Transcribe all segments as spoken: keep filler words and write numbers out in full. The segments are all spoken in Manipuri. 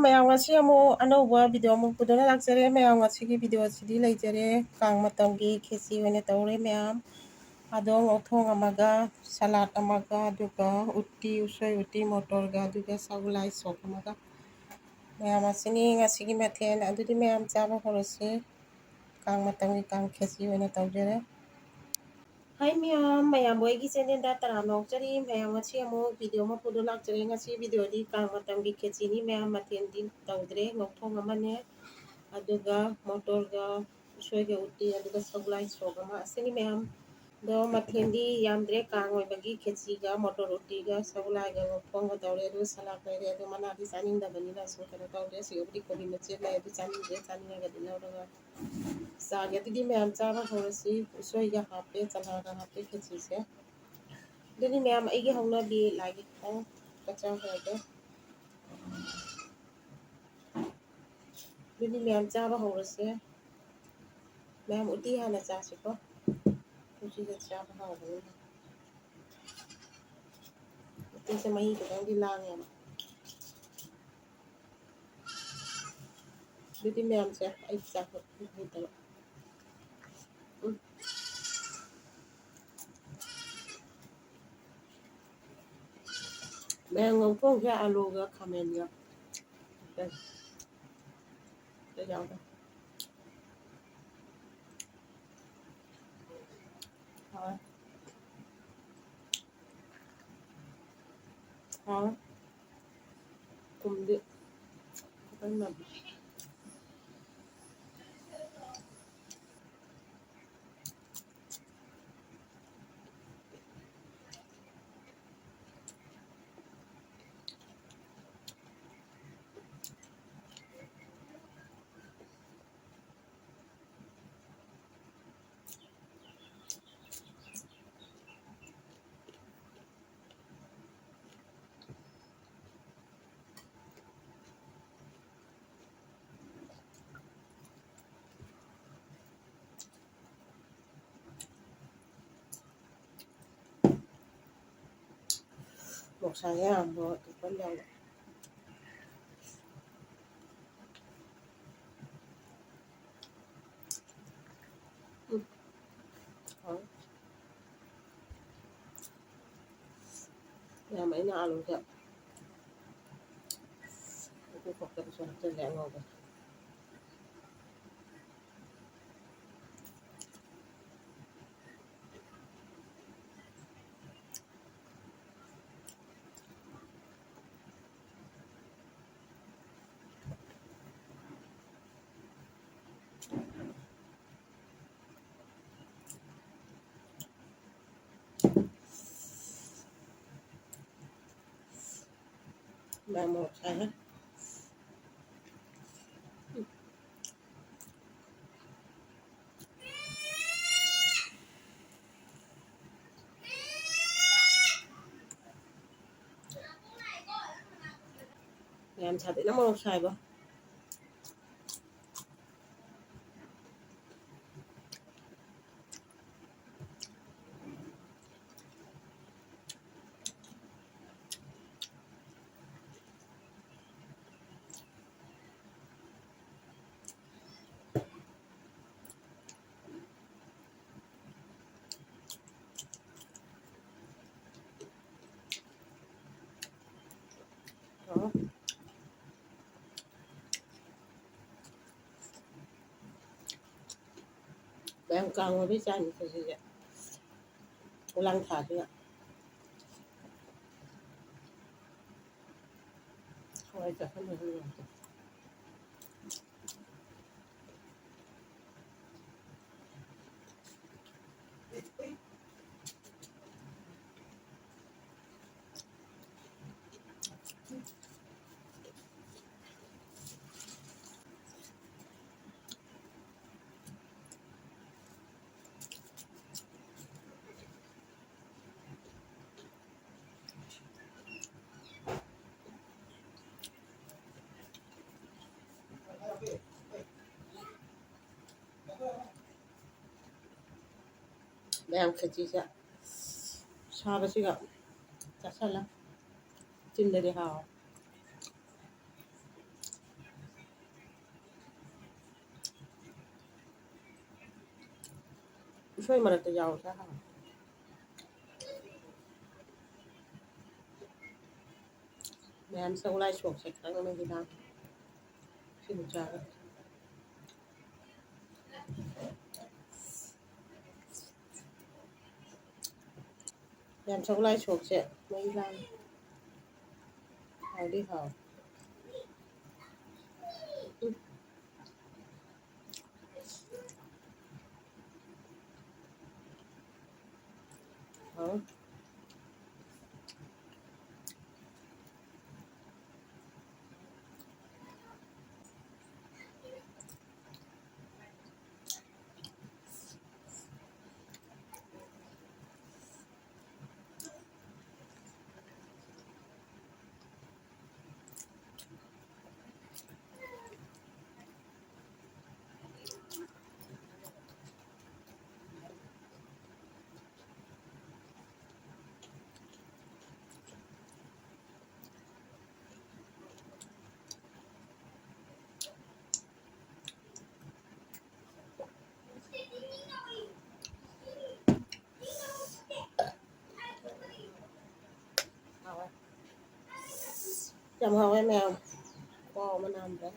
ꯃꯌꯥꯝ, ꯉꯁꯤ ꯑꯃꯨꯛ ꯑꯅꯧꯕ video ꯑꯃꯨꯛ ꯄꯨꯗꯨꯅ ꯂꯥꯛꯆꯔꯦ꯫ ꯃꯌꯥꯝ, ꯉꯁꯤꯒꯤ video ꯑꯁꯤꯗꯤ ꯂꯩꯖꯔꯦ, ꯀꯥꯡ ꯃꯇꯝꯒꯤ ꯈꯦꯆꯤ ꯑꯣꯏꯅ ꯇꯧꯔꯦ ꯃꯌꯥꯝ꯫ ꯑꯗꯣ ꯉꯧꯊꯣꯡ ꯑꯃꯒ, salad ꯑꯃꯒ, ꯑꯗꯨꯒ ꯎꯇꯤ, ꯎꯁꯣꯏ ꯎꯇꯤ, ꯃꯣꯇꯣꯔꯒ, ꯑꯗꯨꯒ ꯁꯒꯣꯜꯍꯋꯥꯏ ꯁꯣꯛ ꯑꯃꯒ꯫ ꯃꯌꯥꯝ, ꯑꯁꯤꯅꯤ ꯉꯁꯤꯒꯤ ꯃꯊꯦꯜ꯫ ꯑꯗꯨꯗꯤ ꯃꯌꯥꯝ, ꯆꯥꯕ ꯍꯧꯔꯁꯤ꯫ ꯀꯥꯡ ꯃꯇꯝꯒꯤ ꯀꯥꯡ ꯈꯦꯆꯤ ꯑꯣꯏꯅ ꯇꯧꯖꯔꯦ꯫ Hi ꯃꯌꯥꯝ, ꯃꯌꯥꯝꯕꯨ ꯑꯩꯒꯤ channelꯗ ꯇꯔꯥꯝꯅ ꯑꯣꯛꯆꯔꯤ꯫ ꯃꯌꯥꯝ, ꯉꯁꯤ ꯑꯃꯨꯛ video ꯑꯃ ꯄꯨꯗꯨꯅ ꯂꯥꯛꯆꯔꯦ꯫ ꯉꯁꯤ videoꯗꯤ ꯀꯥꯡ ꯃꯇꯝꯒꯤ ꯈꯦꯆꯤꯅꯤ ꯃꯌꯥꯝ, ꯃꯊꯦꯜꯗꯤ ꯇꯧꯗ꯭ꯔꯦ꯫ ꯉꯧꯊꯣꯡ ꯑꯃꯅꯦ, ꯑꯗꯨꯒ ꯃꯣꯇꯣꯔꯒ, ꯎꯁꯣꯏꯒ ꯎꯇꯤ, ꯑꯗꯨꯒ ꯁꯒꯣꯜꯍꯋꯥꯏ ꯁꯣꯛ ꯑꯃ꯫ ꯑꯁꯤꯅꯤ ꯃꯌꯥꯝ꯫ ꯑꯗꯣ ꯃꯊꯦꯜꯗꯤ ꯌꯥꯝꯗ꯭ꯔꯦ, ꯀꯥꯡ ꯑꯣꯏꯕꯒꯤ ꯈꯦꯆꯤꯒ ꯃꯣꯇꯣꯔ ꯎꯇꯤꯒ ꯁꯒꯣꯜꯍꯋꯥꯏꯒ ꯉꯧꯊꯣꯡꯒ ꯇꯧꯔꯦ꯫ ꯑꯗꯨꯒ salad ꯂꯩꯔꯦ꯫ ꯑꯗꯣ ꯃꯅꯥꯗꯤ ꯆꯥꯅꯤꯡꯗꯕꯅꯤꯅ ꯁꯨꯝ ꯀꯩꯅꯣ ꯇꯧꯗ꯭ꯔꯦ꯫ ꯁꯤꯒꯕꯨꯗꯤ ꯀꯣꯕꯤ ꯃꯆꯦꯠ ꯂꯩ, ꯑꯗꯨ ꯆꯥꯅꯤꯡꯗ꯭ꯔꯦ, ꯆꯥꯅꯤꯡꯉꯒꯗꯤ ꯂꯧꯔꯒ ꯆꯥꯒꯦ꯫ ꯑꯗꯨꯗꯤ ꯃꯌꯥꯝ, ꯆꯥꯕ ꯍꯧꯔꯁꯤ꯫ ꯎꯁꯣꯏꯒ ꯍꯥꯞꯄꯦ, ꯆꯅꯥꯒ ꯍꯥꯞꯄꯦ ꯈꯦꯆꯤꯁꯦ꯫ ꯑꯗꯨꯗꯤ ꯃꯌꯥꯝ, ꯑꯩꯒꯤ ꯍꯧꯅꯕꯤ ꯂꯥꯏꯒꯤ ꯈꯤꯇꯪ ꯀꯠꯆꯈ꯭ꯔꯒꯦ꯫ ꯑꯗꯨꯗꯤ ꯃꯌꯥꯝ, ꯆꯥꯕ ꯍꯧꯔꯁꯦ꯫ ꯃꯌꯥꯝ, ꯎꯇꯤ ꯍꯥꯟꯅ ꯆꯥꯁꯤꯀꯣ꯫ ꯎꯇꯤꯒ ꯆꯥꯕ ꯍꯥꯎꯕꯅꯤꯅ꯫ ꯎꯇꯤꯁꯦ ꯃꯍꯤ ꯈꯤꯇꯪꯗꯤ ꯂꯥꯡꯉꯦꯕ꯫ ꯑꯗꯨꯗꯤ ꯃꯌꯥꯝꯁꯦ, ꯑꯩ ꯆꯥꯛ ꯍꯩꯇꯕ꯫ ꯎꯝ꯫ ꯃꯌꯥꯝ, ꯉꯧꯊꯣꯡꯁꯦ ꯑꯂꯨꯒ ꯈꯥꯃꯦꯟꯒ꯫ ꯑꯇꯩ ꯌꯥꯎꯗꯦ꯫ ꯍꯥꯎꯋꯦ꯫ ꯍꯥꯎꯋꯦ꯫ ꯊꯨꯝꯗꯤ ꯈꯤꯇꯪ ꯅꯝꯃꯦ꯫ ꯃꯣꯔꯣꯛ ꯁꯥꯏ ꯌꯥꯝꯕ ꯀꯩꯅꯣ ꯌꯥꯎꯕ꯫ ꯌꯥꯝ ꯑꯩꯅ ꯑꯥꯂꯨꯗ ꯃꯀꯨ ꯈꯣꯛꯇꯕꯁꯨ ꯍꯥꯞꯆꯤꯜꯂꯦ ꯑꯉꯧꯕ꯫ ꯃꯌꯥꯝ ꯃꯣꯔꯣꯛ ꯁꯥꯏꯍꯦ꯫ ꯌꯥꯝ ꯁꯥꯊꯤꯅ ꯃꯣꯔꯣꯛ ꯁꯥꯏꯕ꯫ ꯑꯣ꯫ ꯃꯌꯥꯝ ꯀꯥꯡ ꯑꯣꯏꯕꯩ ꯆꯥꯅꯤ ꯁꯤꯁꯦ꯫ ꯈꯨꯂꯥꯡ ꯊꯥꯁꯤꯒ꯫ ꯍꯋꯥꯏ ꯆꯥꯁꯟꯕꯁꯨ ꯅꯨꯡꯉꯥꯏꯇꯦ꯫ ꯃꯌꯥꯝ ꯈꯦꯆꯤꯁꯦ ꯁꯥꯕꯁꯤꯒ ꯆꯥꯁꯜꯂꯦ꯫ ꯆꯤꯟꯗꯗꯤ ꯍꯥꯎ꯫ ꯎꯁꯣꯏ ꯃꯔꯛꯇ ꯌꯥꯎꯔꯁꯨ ꯍꯥꯎ꯫ ꯃꯌꯥꯝ ꯁꯒꯣꯜꯍꯋꯥꯏ ꯁꯣꯛꯁꯦ ꯈꯤꯇꯪ ꯃꯍꯤ ꯂꯥꯡ꯫ ꯁꯤꯕꯨ ꯆꯥꯒꯗ꯭ꯔꯥ? ꯃꯌꯥꯝ ꯁꯒꯣꯜꯍꯋꯥꯏ ꯁꯣꯛꯁꯦ ꯃꯍꯤ ꯂꯥꯡ꯫ ꯍꯥꯎꯗꯤ ꯍꯥꯎ꯫ ꯎꯝ꯫ ꯍꯥꯎ꯫ ꯍꯥꯎꯋꯦ꯫ ꯌꯥꯝ ꯍꯥꯎꯋꯦ ꯃꯌꯥꯝ꯫ ꯈꯨꯍꯥꯎ ꯑꯃ ꯅꯥꯟꯕ꯫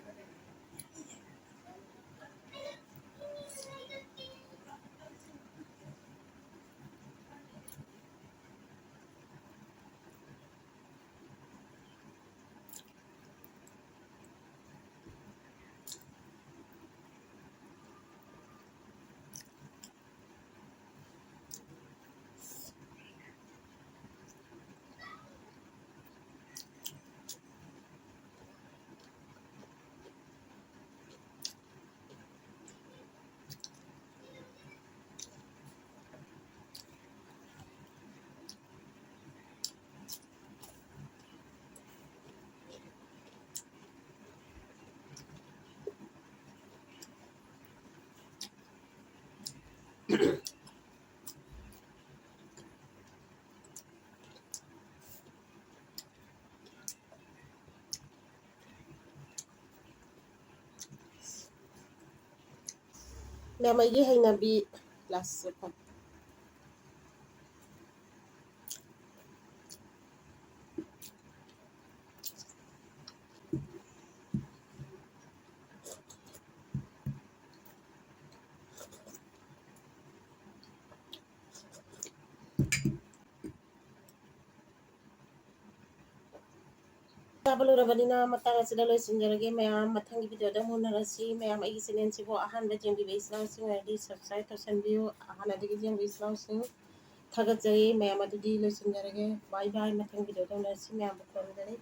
ꯃꯌꯥꯝ ꯑꯩꯒꯤ ꯍꯩꯅꯕꯤ ꯂꯥꯁ ꯆꯠꯐꯝ꯫ ꯂꯨꯔꯕꯅꯤꯅ ꯃꯇꯥꯡ ꯑꯁꯤꯗ ꯂꯣꯏꯁꯤꯟꯖꯔꯒꯦ꯫ ꯃꯌꯥꯝ ꯃꯊꯪꯒꯤ ꯚꯤꯗꯤꯑꯣꯗ ꯑꯃꯨꯛ ꯎꯅꯔꯁꯤ꯫ ꯃꯌꯥꯝ ꯑꯩꯒꯤ ꯆꯦꯅꯦꯜꯁꯤꯕꯨ ꯑꯍꯥꯟꯕ ꯌꯦꯡꯕꯤꯕ ꯏꯆꯤꯜ ꯏꯅꯥꯎꯁꯤꯡ ꯑꯣꯏꯔꯗꯤ ꯁꯕꯁꯀ꯭ꯔꯥꯏꯕ ꯇꯧꯁꯟꯕꯤꯌꯨ꯫ ꯍꯥꯟꯅꯗꯒꯤ ꯌꯦꯡꯕ ꯏꯆꯤꯜ ꯏꯅꯥꯎꯁꯤꯡ ꯊꯥꯒꯠꯆꯔꯤ꯫ ꯃꯌꯥꯝ ꯑꯗꯨꯗꯤ ꯂꯣꯏꯁꯤꯟꯖꯔꯒꯦ꯫ ꯕꯥꯏ ꯕꯥꯏ꯫ ꯃꯊꯪ ꯚꯤꯗꯤꯑꯣꯗ ꯎꯅꯔꯁꯤ꯫ ꯃꯌꯥꯝꯕꯨ ꯈꯨꯔꯨꯝꯖꯔꯤ꯫